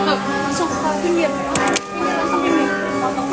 Langsung ke pinggir. Pinggir, langsung pinggir. Potong.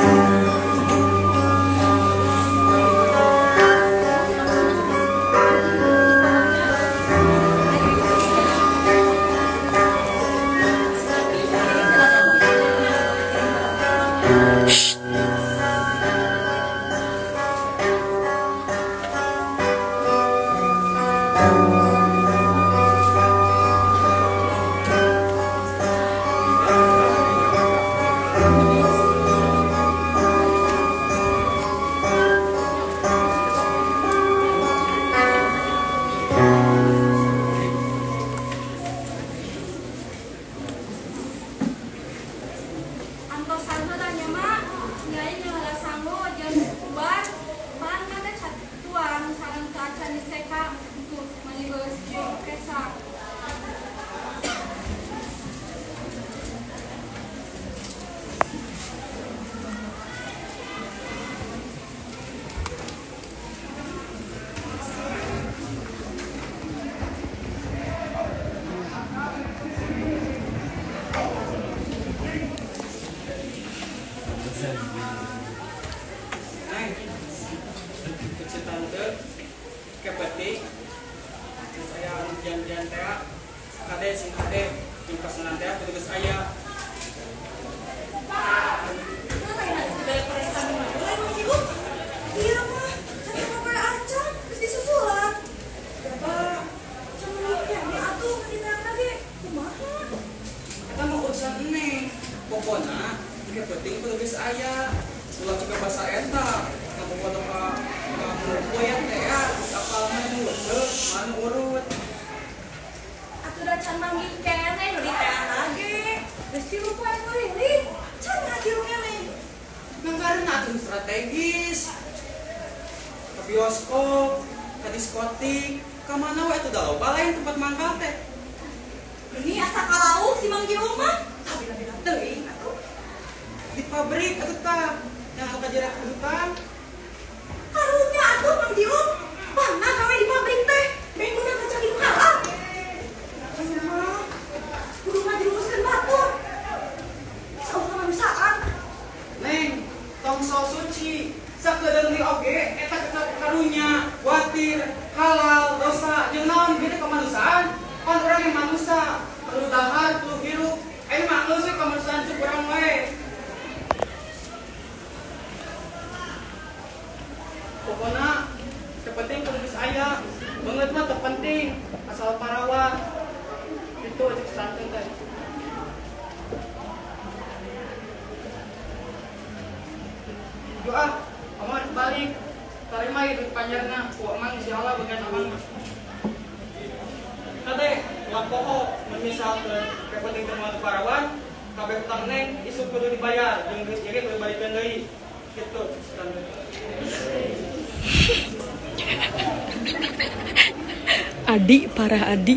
Antosan heula nya, Mak. Nyai nyahala sangu jeung ubar. Pan kata catuan sareng teu acan diseka tuh meuni geus kesa. Neng, cek si tante, kepeti, terus aya anu janjian teh, kade sing kade, jeung pesenan teh kudu geus aya. Iya mah, can sampai acan, geus disusulan. Bapak, can menikah atuh diterangna ge. Kumaha? Eta mah urusan neng, pokona kepenting kudu geus aya. Ulah juga basa eta, ngabobodo ka ka buaya teh ya, apal mah nu heueuh, mah nu urut. Atuh da can manggih keneh nu diteang lagi. Geus tilu poe nguriling, can hasil keneh. Nanggarana atuh strategis. Ke bioskop, ke diskotik, ka mana we atuh da loba lain tempat mangkal teh. Ini asa kalauk si Mang Jiung mah. Kabila-bila teuing atuh. Di pabrik atuh tah, yang anu kajerat hutang. Karunya atuh Mang Jiung. Mana gawe di pabrik teh? Beh meunang kerja di halal. Ayo mah, kudu ngajerumuskeun batur. Sauh kemanusiaan. Neng, tong so suci. Sakedeung di oge eta karunya, watir, halal, dosa, jeung naon gede kemanusiaan. Pan urang yang manusia, perlu dahar, perlu hirup. Ayo mah geus we kemanusiaan cuk urang wae. Pokona terpenting kudu geus aya. Beungeut mah teu penting, asal parawan. Itu cek santai teh. Doa, amang balik. Tarima ieu duit panjarna ku amang insyaallah bagian amang mah. Kade, ulah poho mun misalkeun kepenting teu moal parawan, kabeh utang neng isuk kudu dibayar jeung duit ieu ge kudu balikeun deui. Kitu tante. Adi, parah Adi.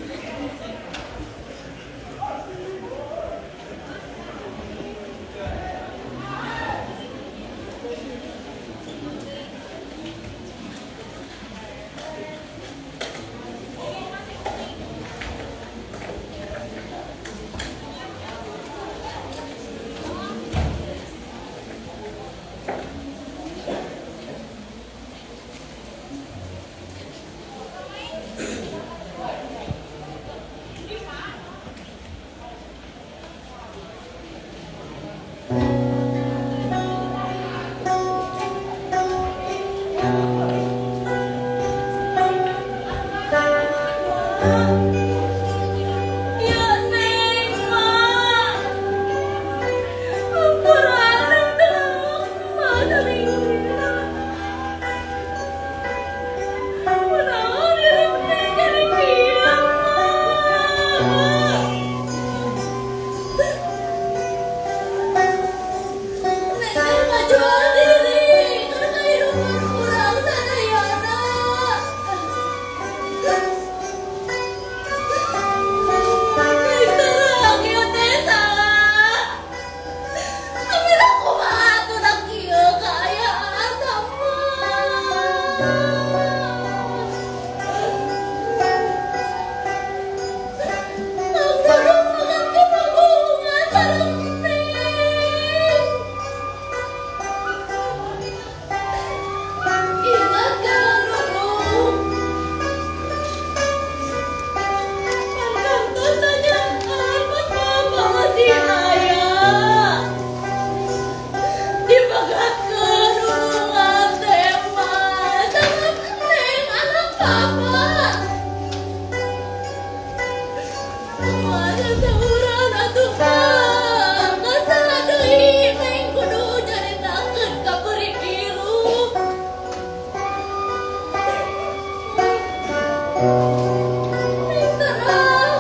Neng terang.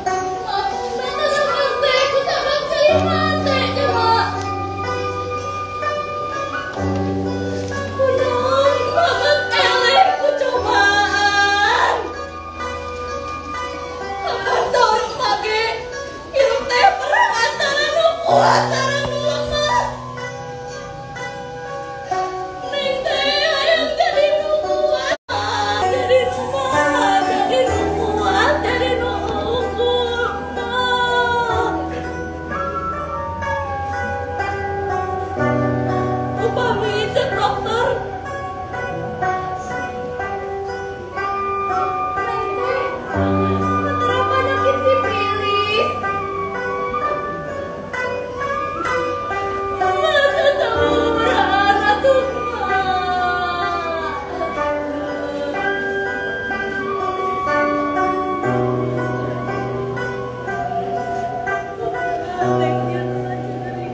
Maafna teh teh ku sabab cai mate nya mak. Kunaon banget eleh ku cobaan. Kapan saur emak ge hirup teh perang antara nu kuat sareng nu lemah. Neng teh hayang jadi nu kuat, jadi nu kuat, jadi nu kuat, jadi nu unggul. Mak. Upami cek dokter, Neng teh katera penyakit sipilis. Masa saubarahan atuh mak. Neng jangan cari.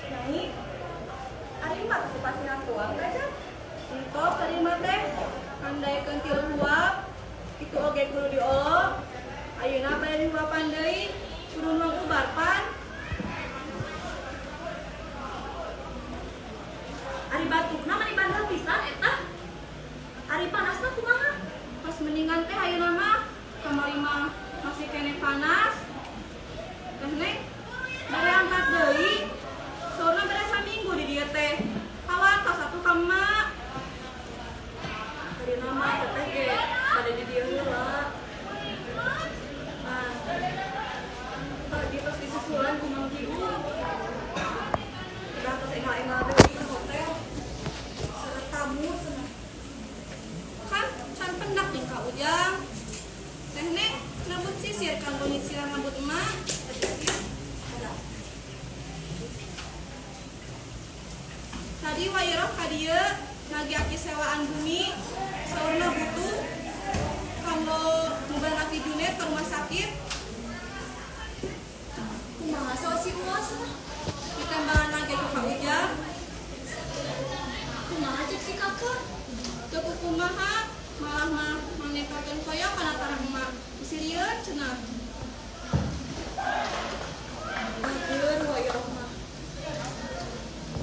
Nyai, ari mah kupasihan tuang aja. Engkau tadi mah teh andaikeun tilu huap, itu oge kudu diolo. Ayeuna bade dihuapan deui, kudu nuang ubar pan. Ari batukna mah dibandel pisan eta. Ari panasna kumaha? Pas mendingan teh ayeuna mah kamari mah masih keneh panas. Teh Neng, bade angkat deui. Saurna bade saminggu di dieu teh. Hawatos atuh ka emak. Ari nama teteh ge bade di dieu heula. Nah, tadi tos disusulan ku Mang Kiung. Udah tos engal-engal deui ka hotel. Seueur tamu cenah. Kan can pendak jeung Ka Ujang. Teh Neng ngebut sisir kanggo nyisiran rambut emak. Tadi Wairoh ka dieu nagih aki sewaan bumi, saurna butuh kanggo ngubar aki Junet ke rumah sakit. Kumaha saur si Uos mah? Ditambahan lagi ku Ka Ujang. Kumaha cek si kakak? Teu kumaha malah mah manekakeun koyo kana tarah emak. Bisi lieur cenah. Bager Wairoh mah.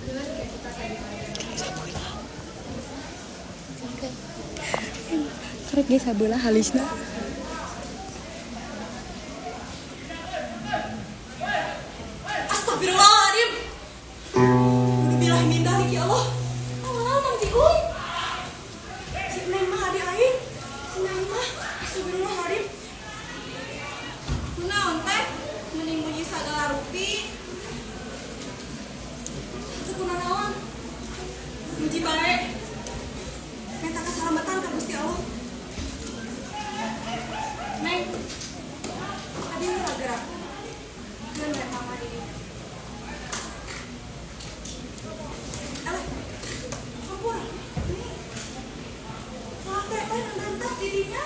Geus kayak kita tadi. Karek ge sabelah halisna. Astagfirullahaladzim. Udah min dzalik ya Allah. Allah Mang Jiung. Si Neng mah adik aing. Si Neng mah astagfirullahaladzim. Kunaon teh mending bunyi sagala rupi. Teu kunanaon. Muji bae. Minta keselamatan ka Gusti Allah. Neng. Adi heula gerak. Keun we mama di dieu. Alah. Ampun. Nih. Wah, teh teh ngantas di dinya.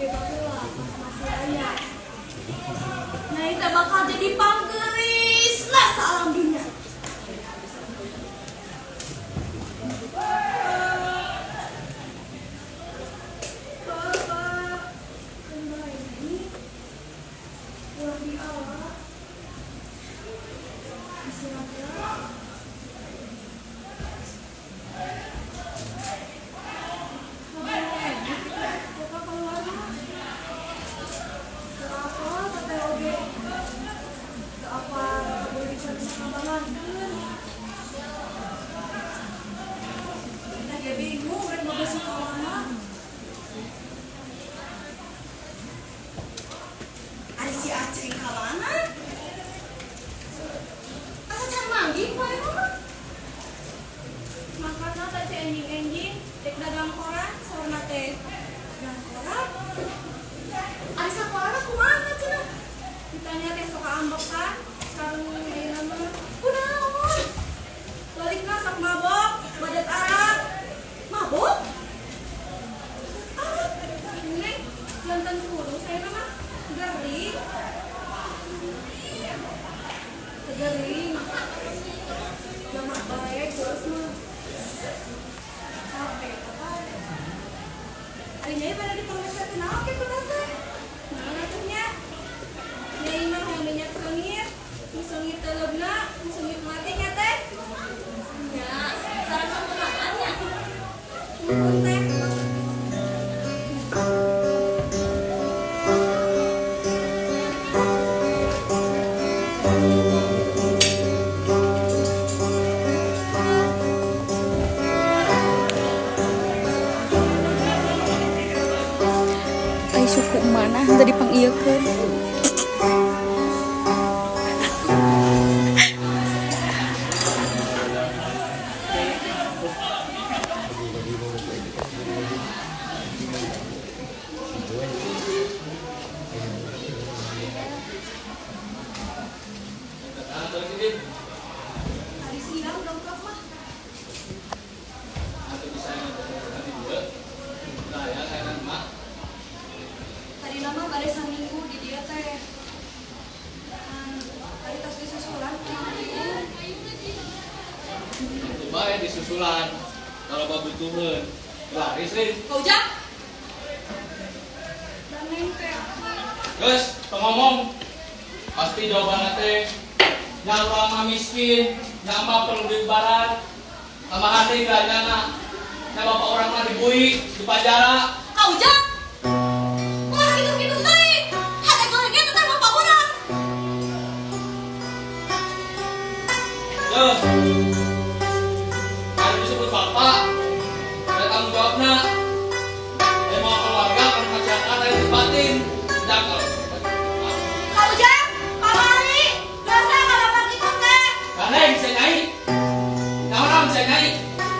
ge baheula pas masih aya. Nyai teh bakal jadi panggelis lah saalam dunya. Bapak, kan bae Nyai. Ulah diala. Istirahat ya. Bapak keluar mah. Teu apa teteh oge. Teu apa boleh bisa ngabangankeun. Kita ge bingung rek boga ka mana. Ari si Aceng ka mana? Asa can manggih ku ayeuna mah? Makana teh si enjing-enjing dek dagang koran saurna teh. Dagang koran? Ari sakolana kumaha cenah? Ditanya teh sok ambekan sareng ayeuna mah. Kunaon? Balikna sok mabok, badat arak. Mabok? Arak? Neng, janten kurus ayeuna mah. Gering. Tegering. Lemah bae terus mah. Capek apa? Ari Nyai pada diperiksa naon ke ku teh? Naon atuh nya? Nyai mah hayang minyak seungit, nu seungit teleubna, nu seungit mati nya teh. Nya, sareng sakumaha nya? Nuhun teh. Ai suku mana henteu dipangiekeun. Ari siang dongkap mah. Tadi nama bade saminggu di dieu teh. Tadi tos disusulan ku Mang Diung. Bae disusulan kalau babutuheun. Laris nih. Kau Ujang? Dan neng teh. Geus, teu ngomong. Pasti jawabanna teh nya urang mah miskin, nya mah perlu duit barat. Tambahan deui belanjana. Nya bapak urang mah dibui, di penjara. Kau Ujang? Ulah kitu-kitu teuing. Hate gorengnya teteh bapak urang. Yeuh. Ari disebut bapak, ada tanggung jawabna. Ari mau keluarga, kalau masyarakat, ari batin. Cakep. Kau Ujang, pamali. Dosa ka bapak kitu teh. Gandeng bisa nyai. Naon bisa nyai.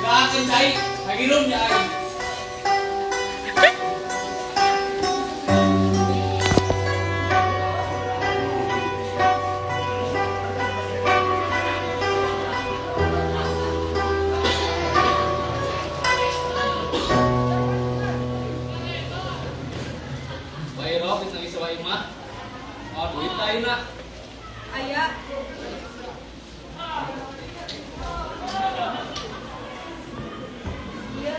Gak cai, lagi ya aing. Bae rok geus nangis wae mah. Oh duit ayeuna. Aya. Iya.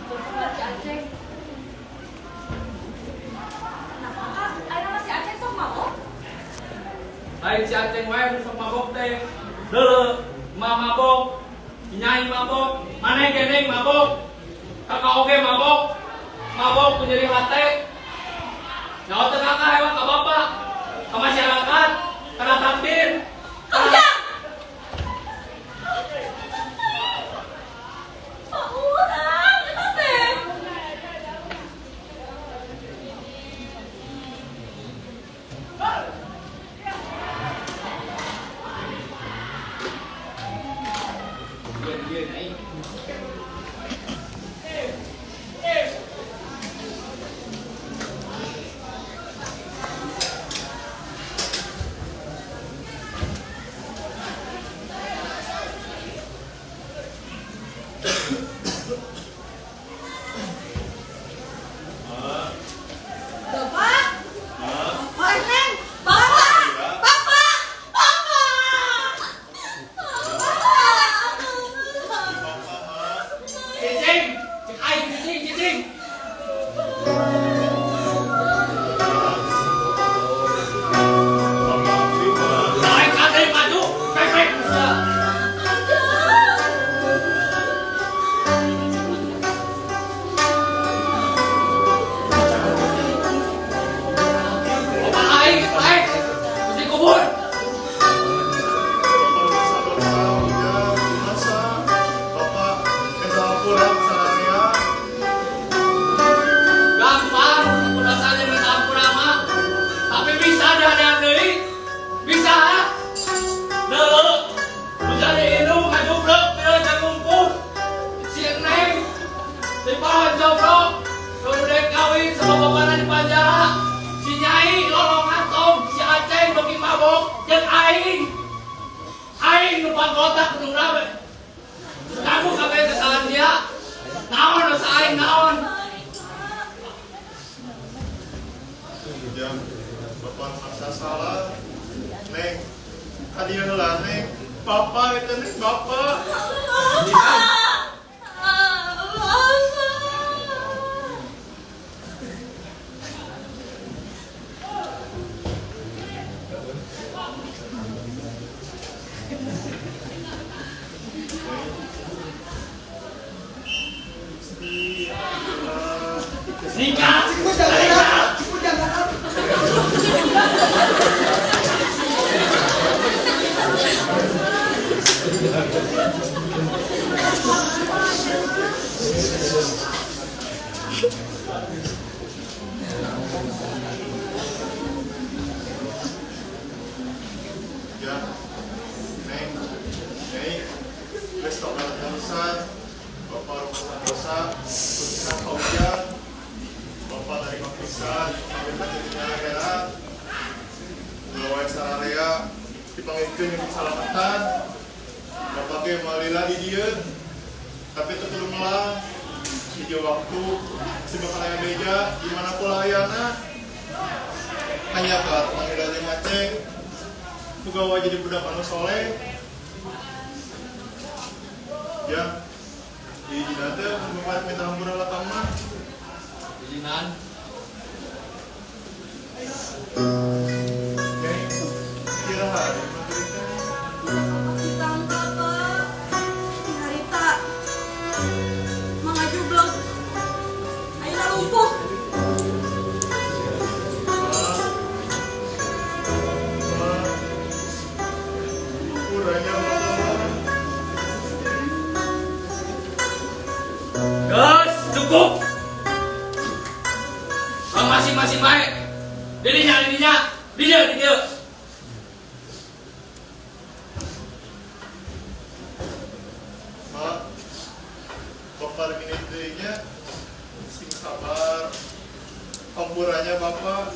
Buat si Aceng. Nah, Kak, ayeuna mah si Aceng sok mabok. Lain si Aceng wae nu sok mabok teh. Deuleu, emak mabok, nyai mabok, maneh geneng mabok, kakak oge mabok, mabok ku nyeri hate. Nyawa teu kakak hewan ka bapak, ka masyarakat, kana takdir. Kau Ujang! Pak urang eta teh. Ieu ieu nyai. Kehidupan kota kudu rawe. Kamu kabeh kesalahan dia. Naon dosa aing naon? Ujang, bapak merasa salah. Neng, kadieu heula Neng. Bapak itu Neng, bapak. Nikah. Ya, Neng, Neng, geus tong alasan. Bapak rumah dosa, khususnya ka Ujang. Bapak dari pisan, pamit jadi akhirat. Ulah wae sararea dipanggilkeun jeung salamatan. Bapak ge moal lila di dieu. Tapi teu kudu melang. Hiji waktu si bakal aya beja di mana pola ayana. Hanya ka panggilan jeung maceng. Muga wae jadi budak anu soleh. Ya, diizinan teh mun bapak minta hampura latang mah. Izinan. Nyai, kira hari maghrib teh. Ditangkap, Pak. Di harita. Mangajublog. Ayeuna lumpuh. Hampuranya bapak. Gus, cukup. Bang masing-masing baik. Dirinya, dirinya, dia, dia. Mak, bapak ini nya sing sabar. Hampurannya bapak.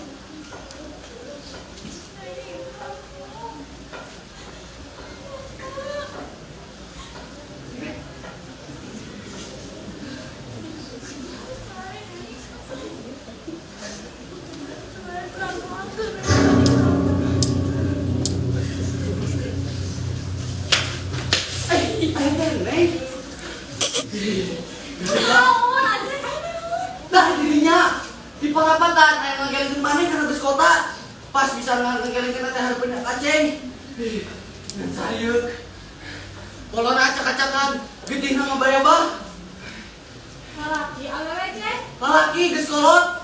Aing teh Neng. Naon aja naon. Nah dirinya di parapatan aya ngagelengkeun maneh kana geus kota. Pas bisa ngagelengkeun teh hareupeun aceng. Ngan sarieuk. Kolona acak-acakan, geuning ngabayabah. Lalaki awewe, Ceng. Lalaki geus kolot.